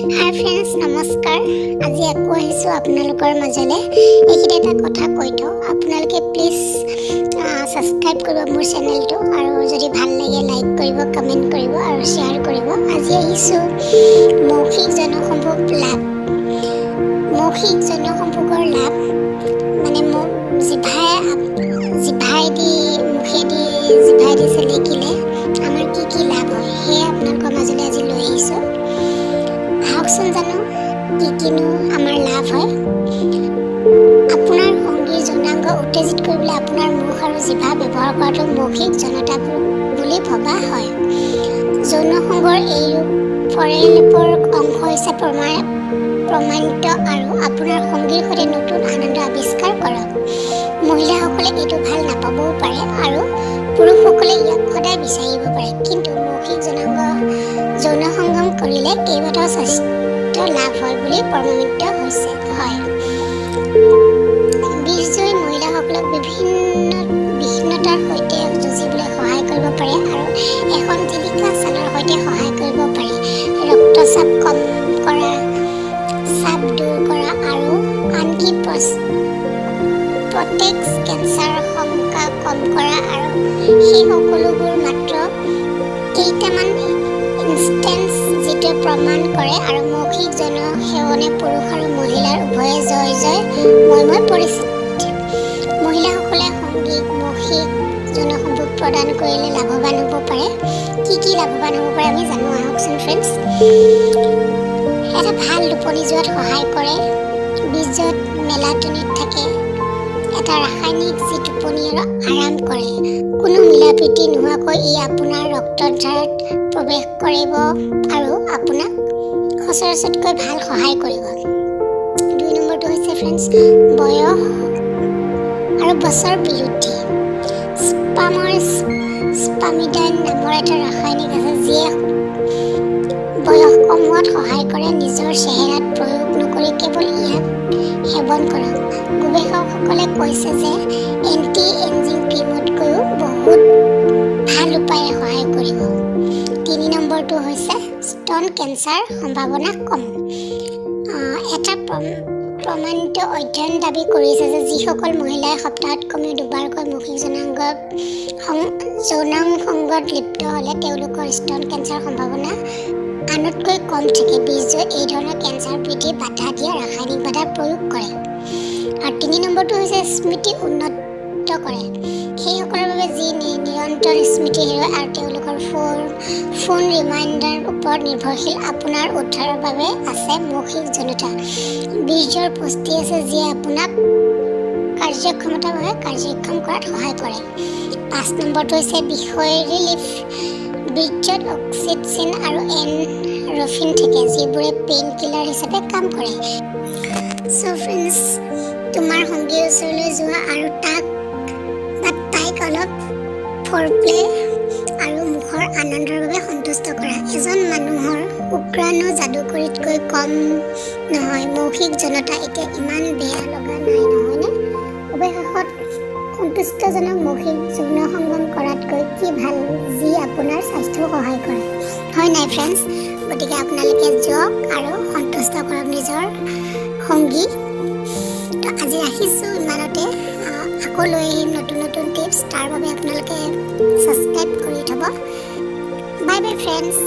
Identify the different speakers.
Speaker 1: হাই friends, নমস্কাৰ। আজি আকৌ আহিছোঁ আপোনালোকৰ মাজলৈ। এইখিনিতে এটা কথা কৈ থওঁ, আপোনালোকে প্লিজ ছাবস্ক্ৰাইব কৰিব মোৰ চেনেলটো আৰু যদি ভাল লাগে লাইক কৰিব, কমেণ্ট কৰিব আৰু শ্বেয়াৰ কৰিব। আজি আহিছোঁ মৌখিক যৌনসম্ভোগ লাভ। মৌখিক যৌনসম্ভোগৰ লাভ মানে মোক জিভাই দি, মুখেদি, জিভাই দি চেলেকিলে আমাৰ কি কি লাভ হয়, সেয়ে আপোনালোকৰ মাজলৈ আজি লৈ আহিছোঁ। আহকচোন জানো কি কিনো আমাৰ লাভ হয়। আপোনাৰ সংগীৰ যৌনাংগ উত্তেজিত কৰিবলৈ আপোনাৰ মুখ আৰু জিভা ব্যৱহাৰ কৰাটো মৌখিক যৌনতা বুলি ভবা হয়। যৌন সংগৰ এই ৰূপ ফৰেলেপৰ অংশ হিচাপে প্ৰমাণিত আৰু আপোনাৰ সংগীৰ সৈতে নতুন আনন্দ আৱিষ্কাৰ কৰক। মহিলাসকলে এইটো ভাল নাপাবও পাৰে আৰু পুৰুষসকলে ইয়াক সদায় বিচাৰিব পাৰে, কিন্তু মৌখিক যৌন সংগম কৰিলে কেইবাটাও স্বাস্থ্য লাভ হয় বুলি প্ৰমাণিত হৈছে হয়। বীৰ্যই মহিলাসকলক বিভিন্ন বিষণ্ণতাৰ সৈতে যুঁজিবলৈ সহায় কৰিব পাৰে আৰু এখন জিলিকা ছালৰ সৈতে সহায় কৰিব পাৰে। ৰক্তচাপ কম কৰা, চাপ দূৰ কৰা আৰু আনকি প্ৰষ্টেট কেঞ্চাৰৰ শংকা কম কৰা আৰু সেই সকলোবোৰ মাত্ৰ কেইটামান ইনষ্টেঞ্চ, যিটোৱে প্ৰমাণ কৰে আৰু মৌখিক যৌন সেৱনে পুৰুষ আৰু মহিলাৰ উভয়ে জয় জয় ময় ময় পৰিচিত। মহিলাসকলে সংগীক মৌখিক যৌন সম্ভোগ প্ৰদান কৰিলে লাভৱান হ'ব পাৰে। কি কি লাভৱান হ'ব পাৰে আমি জানো আহকচোন ফ্ৰেণ্ডছ। এটা ভাল টোপনি যোৱাত সহায় কৰে। বীৰ্যত মেলাটনিন থাকে, এটা ৰাসায়নিক যি টোপনি আৰু আৰাম কৰে। কোনো মিলাপ্ৰীতি নোহোৱাকৈ ই আপোনাৰ ৰক্তধাৰাত প্ৰৱেশ কৰিব আৰু আপোনাক সচৰাচৰতকৈ ভাল সহায় কৰিব। 2 নম্বৰটো হৈছে ফ্ৰেণ্ডছ, বয়স আৰু বছৰ বিৰোধী। স্পামৰ স্পামিডাইন নামৰ এটা ৰাসায়নিক আছে, যিয়ে বয়স কমোৱাত সহায় কৰে। নিজৰ চেহেৰাত প্ৰয়োগ নকৰি কেৱল ইয়াক সেৱন কৰক। গৱেষকসকলে কৈছে যে এণ্টি এজিং ক্ৰীমতকৈও বহুত ভাল উপায়েৰে সহায় কৰিব। 3 নম্বৰটো হৈছে স্তন কেঞ্চাৰ সম্ভাৱনা কম। এটা প্ৰমাণিত অধ্যয়ন দাবী কৰিছে যে যিসকল মহিলাই সপ্তাহত কমেও দুবাৰকৈ মৌখিক যৌনাংগ সংগত লিপ্ত হ'লে তেওঁলোকৰ স্তন কেঞ্চাৰৰ সম্ভাৱনা আনতকৈ কম থাকে। বীৰ্যই এই ধৰণৰ কেঞ্চাৰ বৃদ্ধি বাধা দিয়া ৰাসায়নিক বাধা প্ৰয়োগ কৰে। আৰু 3 নম্বৰটো হৈছে স্মৃতি উন্নত কৰে। সেইসকলৰ বাবে যি নিৰন্তৰ স্মৃতি হেৰুৱায় আৰু তেওঁলোকৰ ফোন ৰিমাইণ্ডাৰ ওপৰত নিৰ্ভৰশীল, আপোনাৰ উদ্ধাৰৰ বাবে আছে মৌখিক যৌনতা। বীৰ্যৰ পুষ্টি আছে, যিয়ে আপোনাক কাৰ্যক্ষমতাভাৱে কাৰ্যক্ষম কৰাত সহায় কৰে। 5 নম্বৰটো হৈছে বিষয় ৰিলিফ। বীৰ্যত অক্সিটচিন আৰু এণ্ডৰফিন থাকে, যিবোৰে পেইন কিলাৰ হিচাপে কাম কৰে। চ' ফ্ৰেণ্ডছ, তোমাৰ সংগীৰ ওচৰলৈ যোৱা আৰু তাক বা তাইক অলপ ফৰপ্লে আৰু মুখৰ আনন্দৰ বাবে সন্তুষ্ট কৰা। এজন মানুহৰ শুক্ৰাণু যাদুকৰীতকৈ কম নহয় মৌখিক যৌনতা। এতিয়া ইমান বেয়া লগা নাই, নহয়নে? অৱশেষত সন্তুষ্টজনক মৌখিক যৌন সংগম কৰাতকৈ কি ভাল, যি আপোনাৰ স্বাস্থ্যও সহায় কৰে, হয় নাই ফ্ৰেণ্ডছ? গতিকে আপোনালোকে যাওক আৰু সন্তুষ্ট কৰক নিজৰ সংগী। তো আজি ৰাখিছোঁ ইমানতে। আকৌ লৈ আহিম নতুন নতুন টিপছ। তাৰ বাবে আপোনালোকে ছাবস্ক্ৰাইব কৰি থ'ব। Bye bye friends.